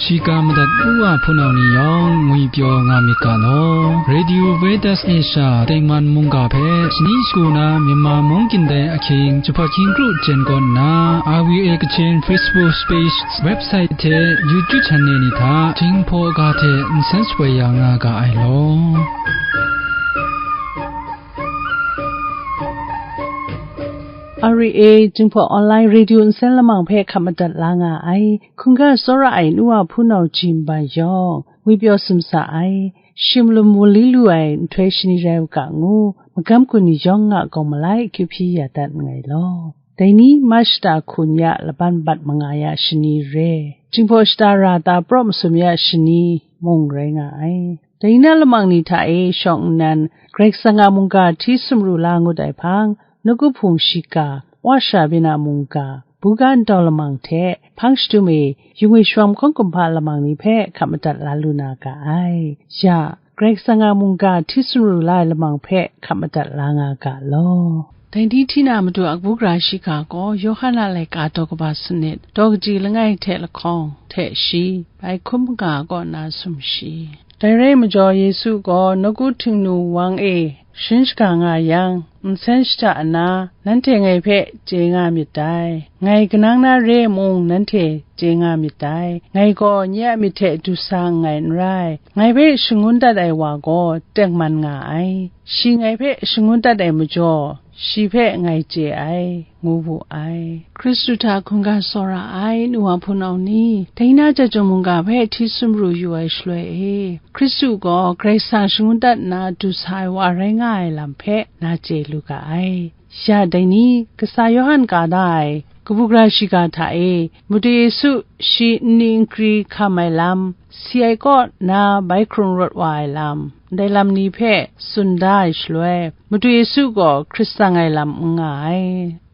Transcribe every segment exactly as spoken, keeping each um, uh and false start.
Shiga madat u wa hpunau ni yawng ngwi pyaw nga myit ga law. Radio Veritas Asia tengman mungga hpe shani shagu na Myanmar mung kyin dai ahkying jahpawt hkying kru jen kawn nna, R V A Kachin Facebook page, website hte YouTube channel ni hta Jinghpaw ga hte nsen shapoi ya nga ga ai law. R V A Jinghpaw Online Radio nsen lamang hpe hkap madat la nga ai. Hkungga tsawra ai nu wa hpunau ji nban yawng, ngwi pyaw sum sa ai, shim lum wunli lu ai nhtoi shani rai u ga ngu, magam gun ni yawng a gawng malai akyu hpyi ya dat nngai law. Dai ni Mach shata hku n ya laban bat manga ya shani re, Jinghpaw shata ra ta praw masum ya shani mung rai nga ai. Dai ni na lamang ni hta e shawng nnan, Karai Kasang a mungga hti sumru la ngut ai hpang, nawku hpung shiga, wa sara byin a mungga, buga ntau lamang hte hpang shadum e, yu ngwi shawm hkawng kumhpa lamang ni hpe hkap madat la lu na ga ai. Ya, Karai Kasang a mungga hti sumru la ai lamang hpe hkap madat la nga ga law. Dai ni hti na matu a kabu gara shiga gaw, Yawhan a laika daw kaba sanit, daw kaji langai hte lahkawng hte shi, bai hkum nga kaw nna sumshi. Dai rai majaw, Yesu gaw nawku htingnu wang e sharin shaga nga yang, nsen shada nna, nanhte ngai hpe chye nga myit dai, ngai kanang na re mung nanhte chye nga myit dai, ngai gaw nye a myit hte du sa nngai n rai, ngai hpe shangun dat ai wa gaw tengman nga ai, shi ngai hpe shangun dat ai majaw, shi hpe ngai chye ai, ngu wu ai. Hkristu hta hkungga tsawra ai nu wa hpunau ni, dai ni na chyum mungga hpe hti sumru yu ai shaloi e, Hkristu gaw Karai Kasang shangun dat nna du sa ai wa rai nga ai lam hpe na chye lu ga ai. Ya dai ni, kasa Yawhan ka da ai kabu gara shiga hta e, Madu Yesu shi nni nkri hkam ai lam, si ai kaw nna bai hkrung rawt wa ai lam, ndai lam ni hpe tsun da ai shaloi, Madu Yesu gaw hkrit tsang ai lam n nga ai.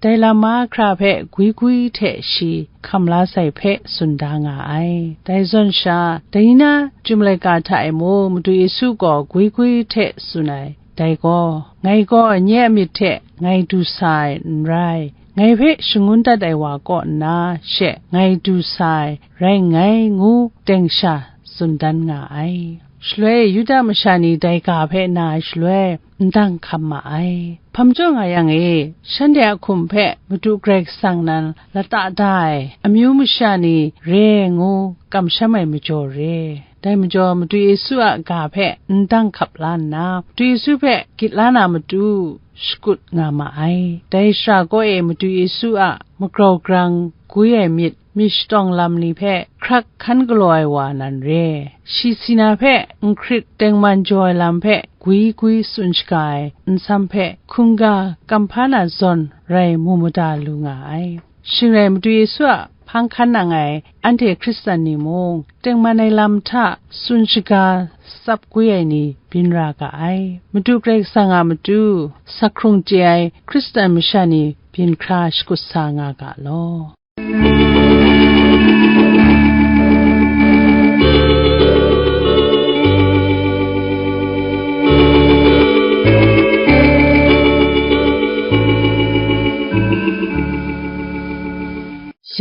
Dai lam mahkra hpe gwi gwi hte shi hkam la sai hpe tsun da nga ai. Dai zawn sha, dai ni na chyum laika hta e mung Madu Yesu gaw gwi gwi hte tsun ai. Dai gaw, ngai gaw nye a myit hte ngai du sa ai n rai, ngai hpe shangun dat ai wa kaw nna she ngai du sa ai rai nngai, ngu teng sha tsun dan nga ai. Shaloi Yuda masha ni dai ga hpe na ai shaloi, ndang hkam ma ai. Hpa majaw nga yang e, shanhte a hkum hpe Madu Karai Kasang nan lata da ai amyu masha ni re ngu kamsham ai majaw re. Dai majaw, Madu Yesu a ga hpe ndang hkap la nna, Madu Yesu hpe gyit la na matu shakut nga ma ai. Dai shara kaw e Madu Yesu a magrau grang gwi ai myit, myit shatawng lam ni hpe hkrak hkan galaw ai wa nan re. Shi si na hpe nhkrit tengman jaw ai lam hpe gwi gwi tsun shaga ai nsam hpe hkungga kam hpa na zawn rai mu mada lu nga ai. Shing rai, Madu Yesu a hpang hkan nang ai anhte Hkristan ni mung, tengman ai lam hta tsun shaga tsap gwi ai ni byin ra ga ai. Madu Karai Kasang a matu, sak hkrung chye ai Hkristan masha ni byin hkra shakut sa nga ga law.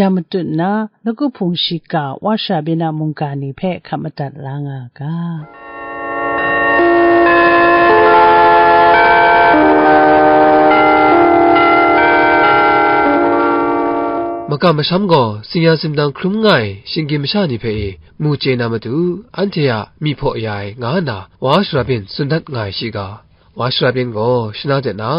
Ya matut nna, nawku hpung shiga wa sara byin a mungga ni hpe hkap madat la nga ga. Makam masham gaw tsin-ya tsin-dang hkrum nga ai shinggyim masha ni hpe e mu chye na matu, anhte a myi hpaw ya ai, nga nna wa sara byin tsun dat nga ai shiga. Wa sara byin gaw shana de na,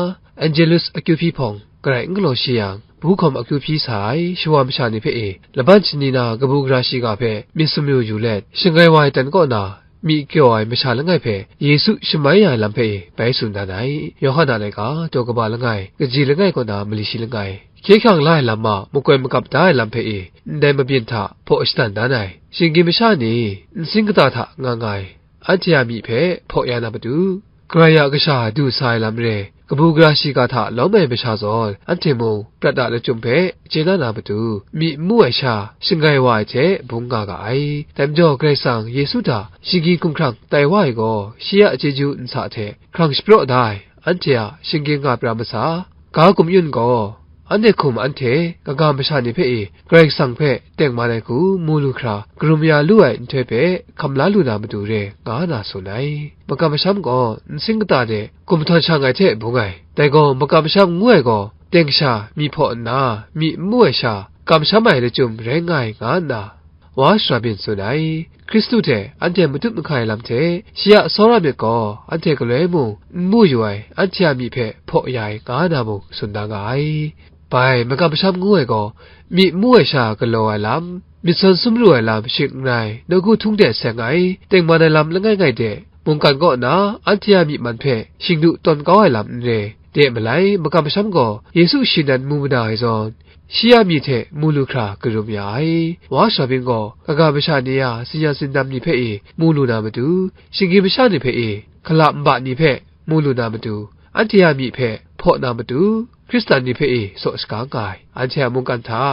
Angelus akyu hpyi hpawng garai n galaw shi yang, bu hkawm akyu hpyi sa ai shawa masha ni hpe e, laban shani na kabu gara shiga hpe myit sumru yu let, shinggai wa ai ten kaw na myi kyaw ai masha langai hpe Yesu shamai ya ai lam hpe e bai tsun dan ai. Yawhan a laika, daw kaba langai, kaji langai kaw na mali shi langai, hkye hkrang la ai lam a makoi makap da ai lam hpe e, ndai mabyin hta hpaw shadan dan ai. Shinggyim masha ni nsing kata hta nga nga ai, anhte a myi hpe hpaw ya na matu, Karai a kasha du sa ai lam re, kabu gara shiga hta lawm ai masha zawn, anhte mung prat a lachyum hpe chye na na matu, myi n mu ai sha, shinggai wa ai hte bung nga ga ai. Dai majaw, Karai Kasang Yesu hta shinggyim hkumhkrang tai wa ai gaw, shi a chyeju nsa hte hkrang shapraw da ai, anhte a shinggyim nga pra masa, ga kum yun gaw, anhte hkum anhte kaga masha ni hpe e Karai Kasang hpe tengman ai hku mu lu hkra karum ya lu ai nhtoi hpe hkam la lu na matu re, nga na tsun ai. Makam masham gaw nsing kata de gumhtawn shang ai hte bung ai. Dai gaw makam masham ngu ai gaw, teng sha myi hpaw nna myi n mu ai sha, kamsham ai lachyum rai nga ai, nga nna Wa Sara Byin tsun ai. Hkristu hte anhte matut mahkai lam hte shi a tsawra myit gaw anhte galoi mung n mu yu ai, anhte a myi hpe hpaw ya ai, nga na mung tsun da nga ai. Bai, makam masham ngu ai gaw, myi n mu ai sha galaw ai lam, myit sawn sum lu ai lam shing n rai, nawku htung de seng ai, tengman ai lam langai ngai de, mungkan kaw na anhte a myi man hpe shingdu tawn kau ai lam n re. De malai, makam masham gaw Yesu shi nan mu mada ai zawn, shi a myi hte mu lu hkra karum ya ai. Wa Sara Byin gaw kaga masha ni a tsin-yan tsindam ni hpe e mu lu na matu, shinggyim masha ni hpe e hkala nba ni hpe mu lu na matu, anhte a myi hpe hpaw na matu, Hkristan ni hpe e saw shaga nga ai. Anhte a mungkan hta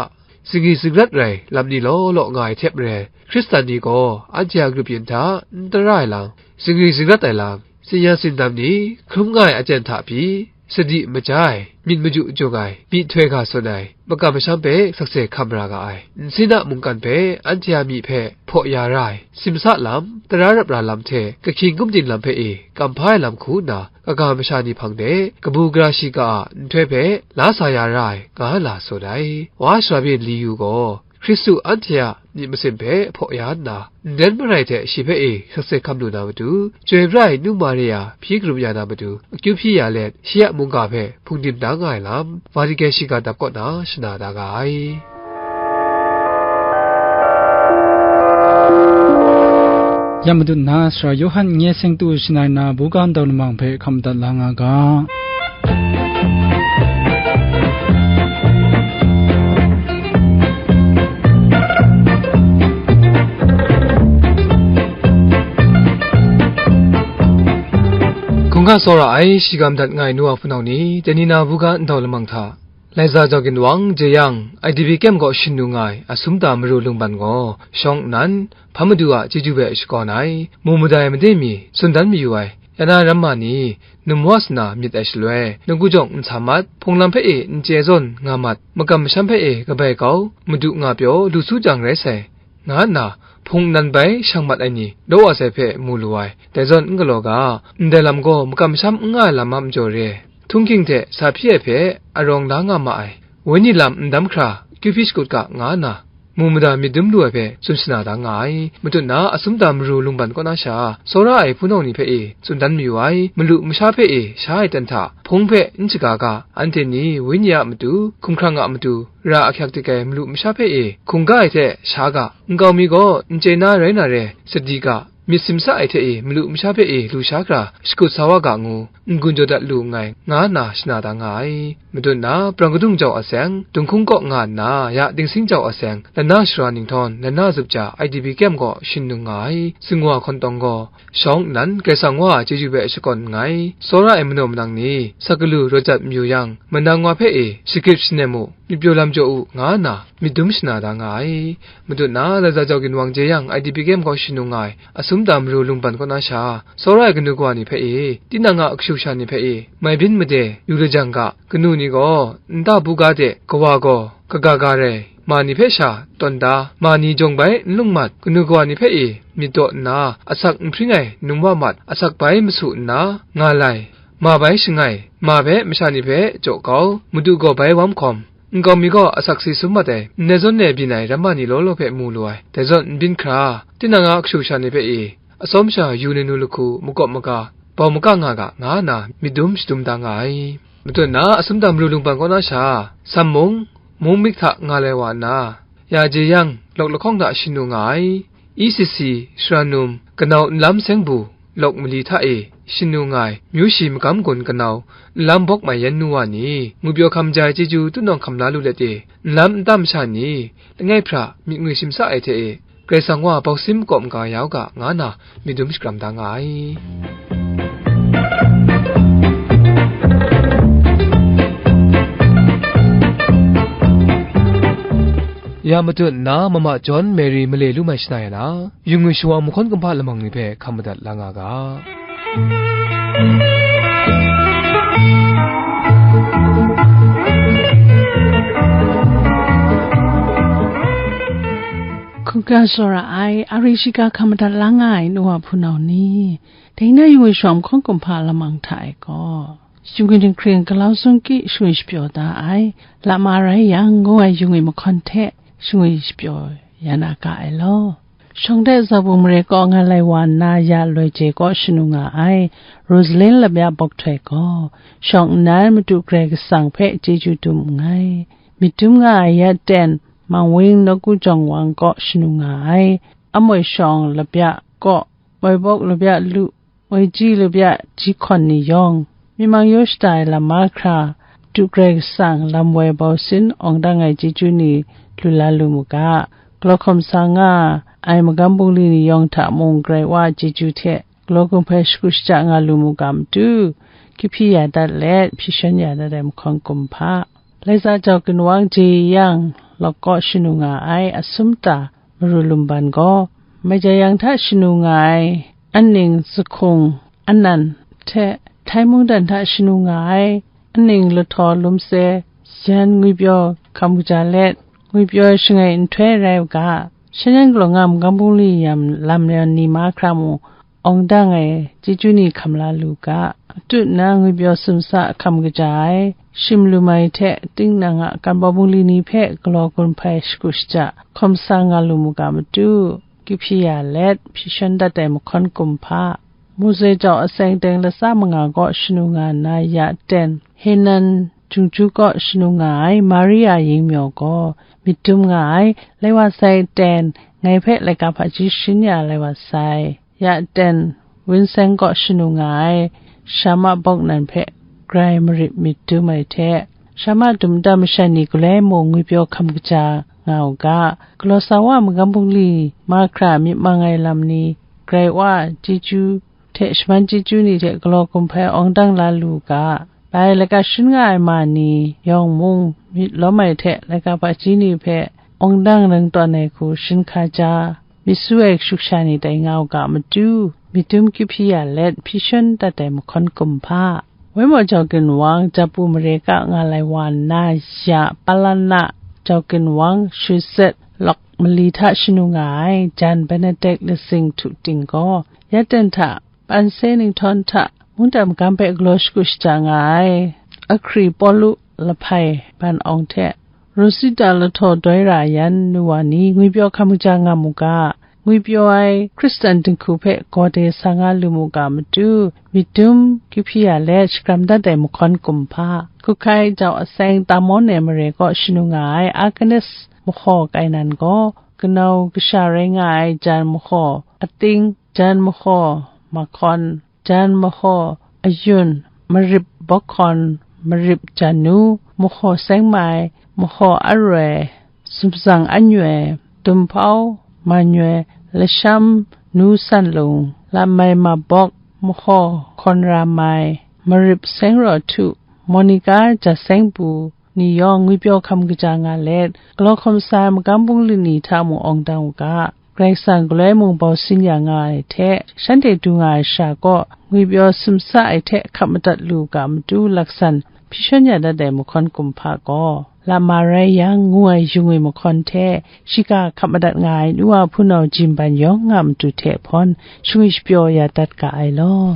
zingri zingrat rai lam ni law law nga ai hte maren, Hkristan ni gaw anhte a grup yin hta n tara ai lam, zingri zingrat ai lam, tsin-yan tsindam ni hkrum nga ai aten hta pyi, sadi maja ai, myit maju jung ai, myihtoi ga tsun ai, makam masham hpe sakse hkam ra ga ai. Nsin a mungkan hpe anhte a myi hpe hpaw ya ra ai, simsa lam, tara rap ra lam hte kahkying gumdin lam hpe e kam hpa ai lam hku nna, kaga masha ni hpang de kabu gara shiga a nhtoi hpe la sa ya ra ai, nga la tsun ai. Wa Sara Byin li yu gaw, Hkristu anhte a myit masin hpe hpaw ya nna, nden marai hte shi hpe e sakse hkam lu na matu, chyoi pra ai nu Maria hpyi karum ya na matu, akyu hpyi ya let, shi a mungga hpe hpungdim da nga ai lam, Vatican shiga dap kaw na shana da nga ai. Ya madat na, Sara Yawhan nye seng tu shangai na buga ndau lamang hpe hkam dat la nga ga. Hkungga tsawra ai, shigam dat nga ai nu wa hpunau ni, dai ni na buga ndau lamang hta, Laiza jau ginwang, jeyang, I D P kyem gaw shin lu nga ai Asumta Maru Lungban gaw shawng nnan, hpa madu a chyeju hpe shakawn ai, mu mada ai made mi tsun dan mayu ai, ya na ramma ni, num wa sana myit ai shaloi, nawku jawng n sa mat, hpung lam hpe e n chye zawn nga mat, makam masham hpe e kabai kau, madu nga pyaw lu su jang rai sai, nga nna hpung nnan bai shang mat ai ni law wa sai hpe mu lu ai. Dai zawn n galaw ga, ndai lam gaw makam masham n nga ai lam a majaw re, htunghking hte sa hpyi ai hpe arawng la nga ma ai, wenyi lam n dam hkra kyu hpyi shakut ga, nga nna mu mada myit dum lu ai hpe tsun shana da nga ai. Matut na Asumta Maru Lungban kaw na sha, tsawra ai hpunau ni hpe e tsun dan mayu ai, malu masha hpe e sha ai ten hta hpung hpe n shaga ga, anhte ni wenyi a matu, hkumhkrang a matu, ra ahkyak dik ai malu masha hpe e hkungga ai hte sha ga, nkau mi gaw n chye na rai na re, sadi ga, myit simsa ai hte e malu masha hpe e lu sha hkra shakut sa wa ga ngu, n-gun jaw dat lu nngai, nga nna shana da nga ai. Madun na, Prang Kadung jau a seng, Dunghkung kaw nga nna, ya Dingsing jau a seng, Lana Shara Ninghtawng, Lana Zup ja, I D P kyem gaw shin nung nga ai. Singwa Hkawntawng gaw, shawng nnan, Karai Kasang wa a chyeju hpe shakawn nngai. Tsawra ai manaw manang ni, sa galu rawt jat mayu yang, manang wa hpe e shagrip shanem u, myit pyaw lam jaw u, nga nna myit dum shana da nga ai. Madun na, Laiza jau ginwang jeyang, I D P kyem gaw shin nung nga ai, Asumta Maru Lungban kaw na sha, tsawra ai kanu kawa ni hpe e, tinang a kashu kasha ni hpe e, mai byin made yu lajang ga, kanu ni gaw nta buga de kawa gaw kaga ga rai, ma ni hpe sha tawn da, ma ni jawng bai n lung mat, kanu kawa ni hpe e myit daw nna, asak n hpring ai num wa mat, asak bai masu nna nga lai, ma bai shangai, ma hpe masha ni hpe jaw kau, madu gaw bai wam hkawm, nkau mi gaw asak si sum mat ai, ndai zawn e byin ai ramma ni law law hpe mu lu ai. Dai zawn n byin hkra, tinang a kashu kasha ni hpe e, atsawm sha yu na nu lahku, makawp maga, bau maka nga ga, nga nna myit dum shadum da nga ai. Matut na, Asumta Maru Lungban kaw na sha, Sam mung, mung mik hta nga lai wa nna, ya jeyang, lawk lahkawng hta shin lu nga ai. E C C, Sharanum, kanau nlam seng bu, lawk mali hta e shin lu nga ai, myu shi magam gun kanau nlam bawk mai yan nu wa ni, ngupyaw hkam ja ai chyeju tutnawng hkam la lu let e, nlam nta masha ni, langai hpra myit ngwi simsa ai hte e, Karai Kasang wa bau sim makawp maga ya u ga, nga nna myit dum shakram da nga ai. Ya matut nna, mama John Mary male lu mai shana ya na, yu ngwi shawa mahkawn kumhpa lamang ni hpe hkam madat la nga ga. Hkungga tsawra ai, a ri shiga hkam madat la nga ai nu wa hpunau ni, dai na yung ai shawng hkawng kumhpa lamang hta e gaw, shingwi dinghpring galau sung ki shingwi shapyaw da ai, lama rai yang ngu ai yung ai mahkawn hte shingwi shapyaw ya na ga ai law. Shawng de zabu mare kaw nga lai wa nna ya loi je kaw shanu nga ai, Rosalin Lamya Bawk Htoi gaw, shawng nnan Madu Karai Kasang hpe chyeju dum nngai. Myit dum nga ai ya ten, Mangwing Nawku Jawng Wang kaw shanu nga ai, Amoi Shawng Labya kaw, Moi Bawk Labya Lu, Moi Ji Labya Ji Hkawn ni yawng, myi mang yaw shada ai lam mahkra, Madu Karai Kasang lam woi bau sin awng dang ai chyeju ni lu la lu mu ga, galaw hkawm sa nga ai magam bungli ni yawng hta mung Karai Wa a chyeju hte galaw kumhpai shagu shaja nga lu mu ga matu, kahpyi ya dat let, hpyi shawn ya dat ai mahkawn kumhpa. Laisa jau ginwang je yang lawk kaw shanu nga ai asum ta maru lumban gaw, Maija Yang hta shanu nga ai aning Zahkung Anan hte, Htai Mungdan hta shanu nga ai aning Lahtaw Lumse, yan ngwipyaw hkam kaja let, ngwipyaw shangai nhtoi rai u ga, shan yan galaw nga magam bungli yam lam yan ni mahkra mung, awng dang ai chyeju ni hkam la lu ga, atut nna ngwipyaw sumsa hkam kaja ai, shim lum ai hte tinang a kan bau bungli ni hpe galaw gun hpai shagu shaja hkawm sa nga lu mu ga matu, kahpyi ya let, hpyi shawn dat ai mahkawn kumhpa. Mose jau aseng teng latsa manga kaw shanu nga nna ya ten, Henan Jungju kaw shanu nga ai Maria Yingmyaw gaw, myit dum nga ai, lai wa sai ten, ngai hpe laika hpaji sharin ya lai wa sai. Ya ten, Winseng kaw shanu nga ai, Shama Bawk Nan hpe grai marit myit dum ai hte, Shama dum nta masha ni galoi mung ngwipyaw hkam kaja nga u ga, galaw sa wa magam bungli mahkra myit mang ai lam ni, Karai Wa chyeju hte shaman chyeju ni hte galaw kumhpai awng dang la lu ga, bai laika sharin nga ai ma ni yawng mung myit lawm ai hte laika hpaji ni hpe awng dang ring tawn ai hku sharin hkaja, myit su ai shuk sha ni tai nga u ga matu, myit dum kahpyi ya let, hpyi shawn dat ai mahkawn kumhpa. Waimaw jau ginwang, Japu mare ka nga lai wa nna ya Palana jau ginwang, Shuzet lawk mali hta shanu nga ai jan Benedict Lasing Htu Ting gaw, ya ten hta, Panse Ninghtawng hta, mungdan magam hpe galaw shagu shaja nga ai, Ahkri Pawlu lahpai ban awng hte, Rosita lahtaw doi ra yan nu wa ni ngwipyaw hkam kaja nga mu ga, ngwipyaw ai Hkristan dinghku hpe gawde sa nga lu mu ga matu, myit dum kahpyi ya let shakram dat ai mahkawn kumhpa. Hkuhkai jau aseng Tamawne mare kaw shanu nga ai Agnes Mahaw Kainan gaw, kanau kasha rai nga ai jan Mahaw Ating, jan Mahaw Mahkawn, jan Mahaw Ayun, Marip Bawkhkawn, Marip Janu, Mahaw Sengmai, Mahaw Aroi, Sumzang Anyoi, Dumhpau Manyoi, Lasham Nu Sanlung, Lamai Mabawk, Mahaw Hkawn Ramai, Marip Sengraw Htu, Monica Jasengpu, ni yawng ngwipyaw hkam kaja nga let, galaw hkawm sa ai magam bungli ni hta mung awng dang u ga, Karai Kasang galoi mung bau sin ya nga ai hte, shanhte du nga ai sha kaw ngwipyaw sumsa ai hte hkap madat lu ga matu laksan hpyi shawn ya dat ai mahkawn kumhpa gaw, lama rai yang ngu ai yung ai mahkawn hte, shiga hkap madat nga ai nu wa hpunau jimban yawng nga matu hte hpawn, shingwi shapyaw ya dat ga ai law.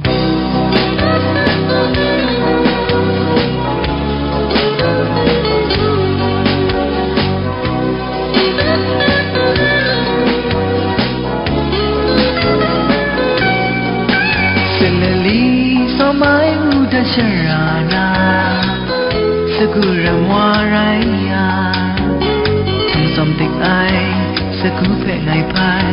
Sinali sawm ai u dat shara na, sagu ram wa rai ya, hkum tsawm dik ai, sagu hpe ngai hpai,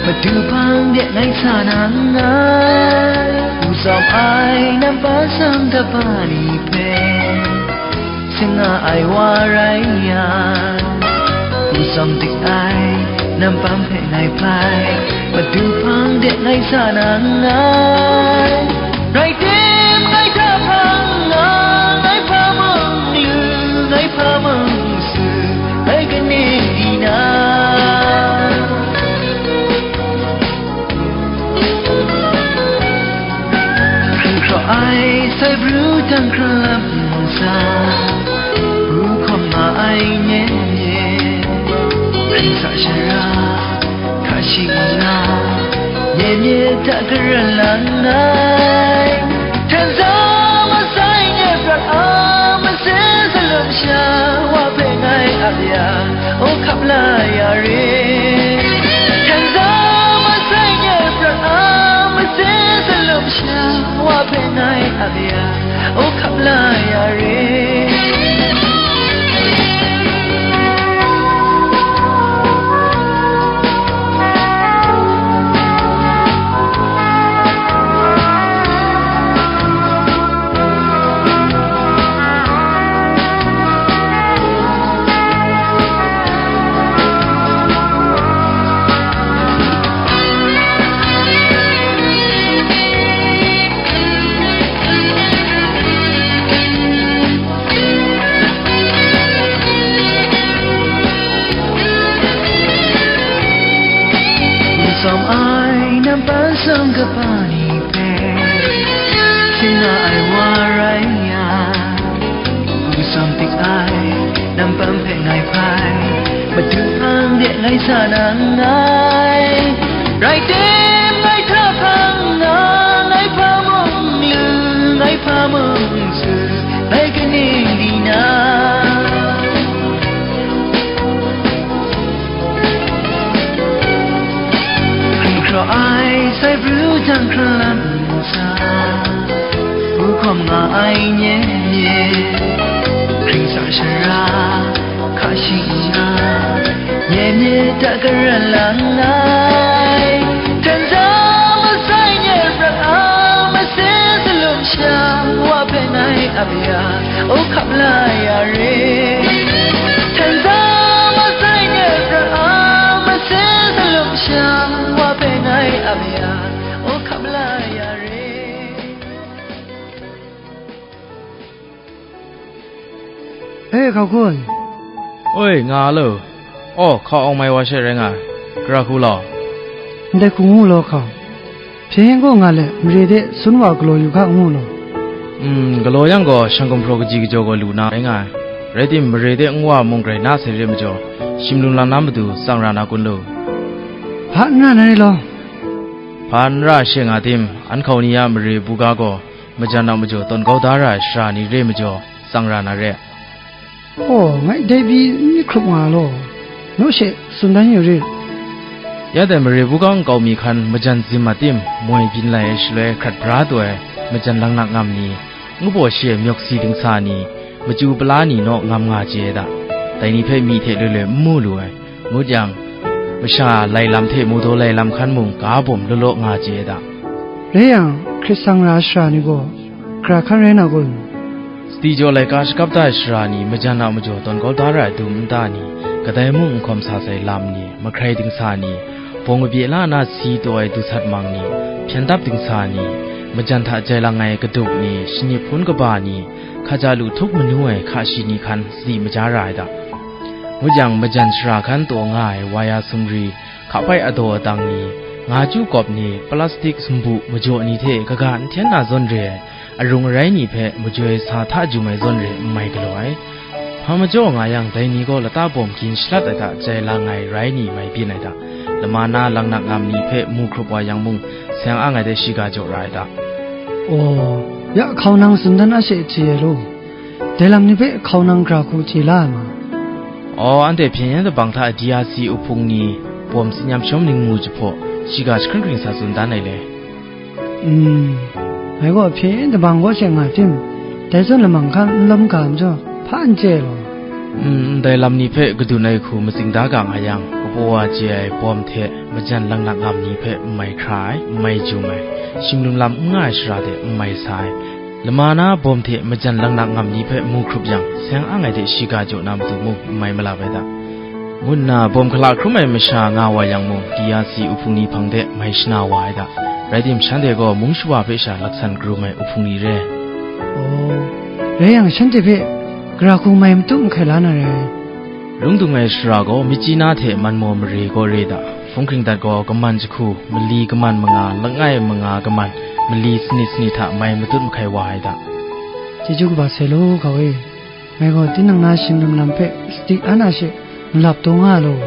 madu hpang de ngai sa na nngai. U tsawm ai nampa sam dapa ni hpe, sing nga ai wa rai ya, u tsawm dik ai nampa hpe ngai hpai, madu hpang de ngai sa na nngai. Rai tim, ngai hta hpang nga, ngai hpa mung lu, ngai hpa mung su, ngai kaning di na? Hkra ai sai bru dan hkra lam sa, ru hkawm nga ai nye nye, hkring sa shara, Shing nga, nye mye hta karan lang ai, hten za masai nye prat a, mase zalum sha, wa hpe ngai ap ya, o hkap la ya re. Hten za masai nye prat a, mase zalum sha, wa hpe ngai ap ya, o hkap la ya re. N sawm ai, nam pan sawm kaba ni hpe, hpyi na ai wa rai ya, n sawm tik ai, nam pan hpe ngai hpai, Madu hpang de ngai sa na nngai. Rai tim, ngai hta hkang nga, ngai hpa mung lu, ngai hpa mung su, ngai kaning di na? Hkring hkraw ai sai pru jang hkra lam ntsa, hpu hkawm nga ai nye mye, hkring sa shara hka shing nna, nye mye hta karan lang ai. Hten za masai nye prat a, mase zalum sha, wa hpe ngai ap ya, o hkap la ya re. Hten za masai nye prat a, mase zalum sha, wa hpe ngai ap ya, o hkap la ya re. E, hkau hku ai. Oi, nga lo. Aw, hkau awng mai wa she rai nga ai. Gara hku law. Ndai hku ngu law hkau. Hpyen gaw nga let, mare de sun wa galaw yu hka ngu law. Mm, galaw yang gaw, shang gumhpraw kaji kajaw gaw lu na rai nga ai. Rai tim, mare de nwa mung grai na sai re majaw, shim lung lang na matu tsang ra na kun lu? Hpa n ra na re law. Hpa n ra she nga tim, an hkau ni a mare buga gaw, majan a majaw tawn kau da ra ai sara ni re majaw, tsang ra na re. Aw, ngai dai pyi n myit hkrup nga law, naw she tsun dan yu rit. Ya dai mare buga nkau mi hkan majan zim a tim, moi byin lai ai shaloi hkrat bra taw ai majan laknak ngam ni, ngu baw shi ai myawk si dingsa ni, machyu pala ni naw ngam nga chye ai da. Dai ni hpe myi hte loi loi n mu lu ai. Ngut yang, masha lai lam hte maudaw lai lam hkan mung ga bawm law law nga chye ai da. Rai yang, hkrit sang ra ai sara ni gaw, gara hkan rai na kun? Sadi jaw laika shakap da ai sara ni majan a majaw tawn kau da ra ai dum nta ni, kadai mung n hkawm sa sai lam ni, mahkrai dingsa ni, bawng kabye la na si taw ai du sat mang ni, hpyen dap dingsa ni, majan hta jai lang ai kaduk ni, shanip hpun kaba ni, hkaja lu htup manu ai hka shi ni hkan sadi maja ra ai da. Ngut yang, majan sara hkan taw nga ai wa ya sumri, hka pai adaw adang ni, nga chyu kawp ni, plastik sumbu majaw ni hte kaga n hten na zawn re ai, arung arai ni hpe majoi sa hta jum ai zawn re n mai galaw ai. Hpa majaw nga yang, dai ni gaw lata bawm gin shalat ai hta jai lang ai rai ni mai byin ai da. Lama na laknak ngam ni hpe mu hkrup wa yang mung, seng ang ai de shiga jaw ra ai da. Aw, ya hkau nang tsun dan a she chye ai law. Dai lam ni hpe hkau nang gara hku chye la ai ma? Aw, anhte hpyen yen dabang hta D R C uhpung ni, bawm tsin yam shawm ning mu jahpaw, shiga jahkring hkring sa tsun dan ai le. Mm, ngai gaw hpyen yen dabang kaw she nga tim, dai zawn lamang hkan n lawm ga majaw, hpa n chye ai law. Mm, ndai lam ni hpe kadun ai hku matsing da ga nga yang, kapaw wa chye ai bawm hte majan laknak ngam ni hpe n mai hkra ai, n mai jum ai, shim lung lam n nga ai sara de n mai sa ai, lama na bawm hte majan laknak ngam ni hpe mu hkrup yang, seng ang ai de shiga jaw na matu mung n mai malap ai da. Ngu nna bawm hkala hkrum ai masha nga wa yang mung, D R C uhpung ni hpang de mai shana wa ai da. Rai tim, shanhte gaw mung shawa hpe sha laksan karum ai uhpung ni re. Aw, rai yang, shanhte hpe gara hku mai matut mahkai la na re. Lung dung ai sara gaw, Myitkyina hte Manmaw mare gaw re da. Hpung hkring dat gaw, kaman jahku, mali kaman manga, langai manga kaman, mali sanit sanit hta mai matut mahkai wa ai da. Chyeju kaba sai law, hkau e. Ngai gaw tinang na shim lum lam hpe sadi an a she, malap taw nga law.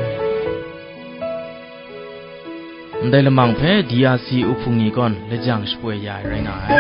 Ndai lamang hpe D R C uhpung ni gawn lajang shapoi ya ai rai nga ai.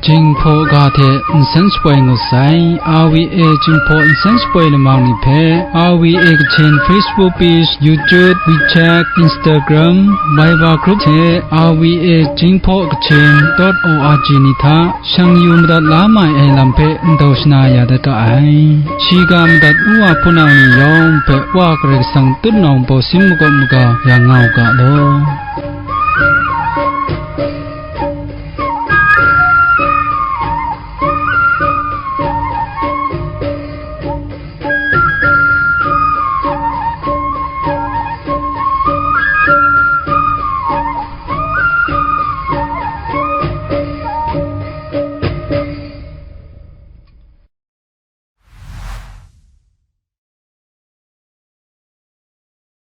Jinghpaw ga hte nsen shapoi ngut sai, R V A Jinghpaw nsen shapoi lamang ni hpe, R V A Kachin Facebook page, YouTube, WeChat, Instagram, Viber group hte R V A Jinghpaw Kachin dot O R G ni hta shang yu madat la mai ai lam hpe ndau shana ya dat ga ai. Shiga madat u wa hpunau ni yawng hpe Wa Karai Kasang tutnawng baw sin makawp maga ya nga u ga law.